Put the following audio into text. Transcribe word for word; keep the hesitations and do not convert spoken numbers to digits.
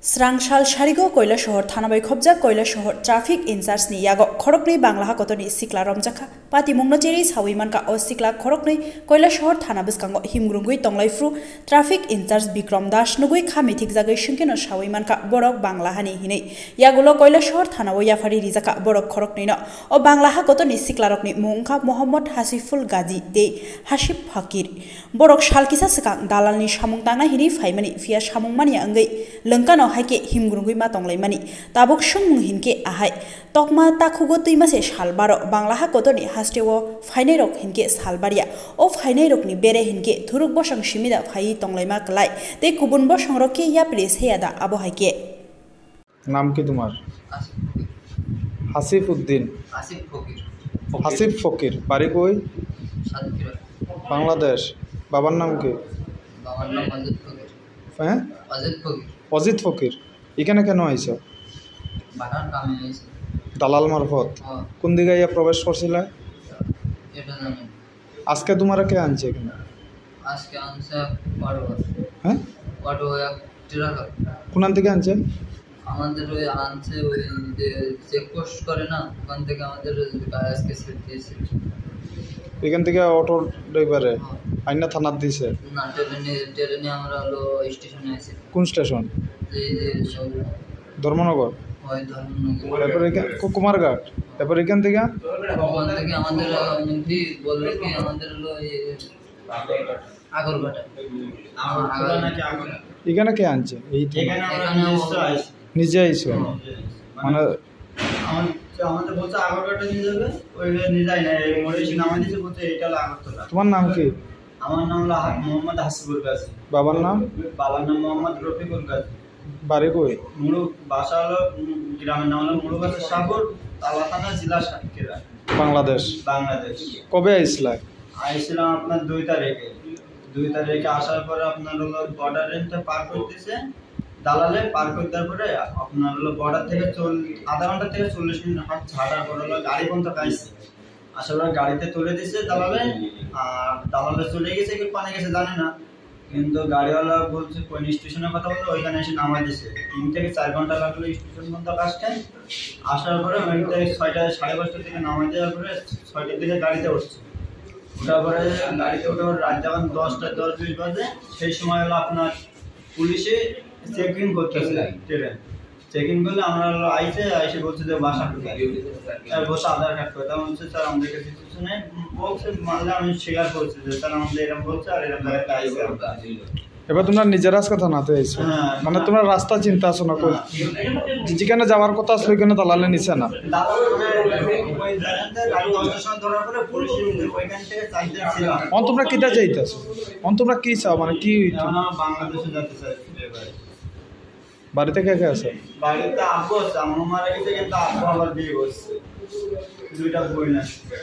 Srang sal sarigo Koilasohor thana bai khobjak Koilasohor traffic incharge ni yago khoroknwi Banglaha kotorni sikla romjakha. Patimungno cherwi sawi mankha o sikla khoroknwi Koilasohor thana bwskango himgrungwi tonglaifru traffic incharge Bikrom Das nugwi kha mithikjagwi swngkheno sawi mankha borok Banglahani hinwi. Yagulo Koilasohor thanao yaphari rijakha borok khoroknwino. O Banglaha kotorni siklarokni mung wngkha Mohammad Hasiful Gazi tei Hasif Fakir. Borok sal kisa swkang dalalni samung tangna hinwi phaimani, phiya samung manya wngwi lwngkano hai khe himgrungwi ma tonglaimani. Tabuk swngmung hinkhe ahai, tokma takhugo twima se sal baro, Banglaha kotorni hasteo phainairok hinkhe sal barya. O phainairokni bere hinkhe thuruk bosong simi da phaiwi tonglaima kwlai, tei kubun bosongrok khe yapri se ya da abo hai khe. নাম কি তোমার? আসিফ ফকির। হাসিফ উদ্দিন। আসিফ ফকির। হাসিফ ফকির, বাড়ি কই? সাতক্ষীরা। বাংলাদেশ। বাবার নাম কি? বাবার নাম অজিত ফকির। হ্যাঁ? অজিত ফকির। অজিত ফকির, এখানে কেন আইছো? বাটার কামে আইছি। দালাল মারফত? হ্যাঁ। কোন দিকে আইয়া প্রবেশ করছিলা? এটা জানি না। আজকে তোমার কে আনছে এখানে? আজকে আনছে অটো। হ্যাঁ? অটো এক ট্রাক। কোন থেকে আনছে? আমাদের ওই আনছে ওই যে চেকপোস্ট করে না, ওখান থেকে আমাদের আজকে ছেড়ে দিয়েছে। এখান থেকে অটো ড্রাইভারে হ্যাঁ। আইনা থানাত দিছে? না, ট্রেনে, ট্রেনে আমরা হলো স্টেশনে আছি। কোন স্টেশন? এই যে সব ধর্মনগর? হয়, ধর্মনগর। তারপরে এখান-, কু-, কুমারঘাট। তারপরে এখান থেকে? ওখান থেকে আমাদের, আহ, এমনি বললো কি আমাদের হলো এই আগরঘাটা। আগরঘাটা। আগরতলা নাকি আগরঘাটা? এখানে কে আনছে? এই তো। এখানে আমরা এখানে নিজস্ব ও- আইছি। নিজে আইছো? হ্যাঁ, নিজে আইছি। মানে মানে, আমাদের বলছে আগরঘাটা নিয়ে যাবে, ওই নিয়ে যায় না, এই মোড়ে এসে নামাই দিয়েছে, বলছে এটা হলো আগরতলা। তোমার নাম কি? আমার নাম হলো হা-, মোহাম্মদ হাসিবুল গাজী। বাবার নাম? বাবার নাম মোহাম্মদ রফিকুল গাজী। বাড়ি কই? মুরু-, বাসা হলো, উম, গ্রামের নাম হলো মুরুগাছা শাহপুর, তালা থানা, জেলা সাতক্ষীরা। বাংলাদেশ। বাংলাদেশ। কবে আইসলা? আইছিলাম আপনার দুই তারিখে। দুই তারিখে আসার পরে আপনার হলো বর্ডার রেঞ্জটা পার করতেছে, দালালে পার করতে পরে আপনার হলো বর্ডার থেকে চল-, আধা ঘন্টা থেকে চল্লিশ মিনিট হাঁট-, হাঁটার পর হলো গাড়ি পর্যন্ত পাইছে। আসার পর গাড়িতে তুলে দিছে দালালে, আর দালালে চলে গেছে কি কোনে গেছে জানে না, কিন্তু গাড়িওয়ালা বলছে কোন স্টেশনের কথা বলতে ওইখানে এসে নামাই দিছে। তিন থেকে চার ঘন্টা লাগলো স্টেশন পর্যন্ত আসতে। আসার পরে ওইখান থেকে ছয়টা, সাড়ে পাঁচটার দিকে নামাই দেওয়ার পরে ছয়টার দিকে গাড়িতে উঠছে। ওঠার পরে গাড়িতে উঠে ওর রাত যখন দশটা দশ বিশ বাজে, সেই সময় হলো আপনার পুলিশে চেকিং করতেছে ট্রেন। চেকিং করলে আমরা হলো আইসে, আইসে বলছে যে বাসা কোথায়? আর বলছে আধার কার্ড কোথায়? আমি বলছি, "স্যার, আমাদের কাছে কিছু নেই।" বলছে, মাঝে আমি স্বীকার করছি যে, "স্যার, আমাদের এরকম বলছে আর এরকম জায়গাতে আইসে আমরা।" এবার তোমরা নিজেরা আজকে থানাতে আইছো? হ্যাঁ, মানে না। তোমরা রাস্তা চিনতে আসো না কই? না। যেখানে যাওয়ার কথা আসলে ওইখানে দালালে নিছে না। দালাল মানে ওই জায়গাতে রাত দশটার সময় ধরার পরে পুলিশ ওইখান থেকে চারজন ছিল। অন তোমরা কিতা চাইতেছো? অন তোমরা কি চাও? মানে কি হইতো? আমরা বাংলাদেশে যেতে চাই, ভাই। বাড়িতে কে কে আছে? বাড়িতে আব্বু আছে, আম্মু মারা গেছে, কিন্তু আব্বু আবার বিয়ে করছে, দুইটা বোন আছে।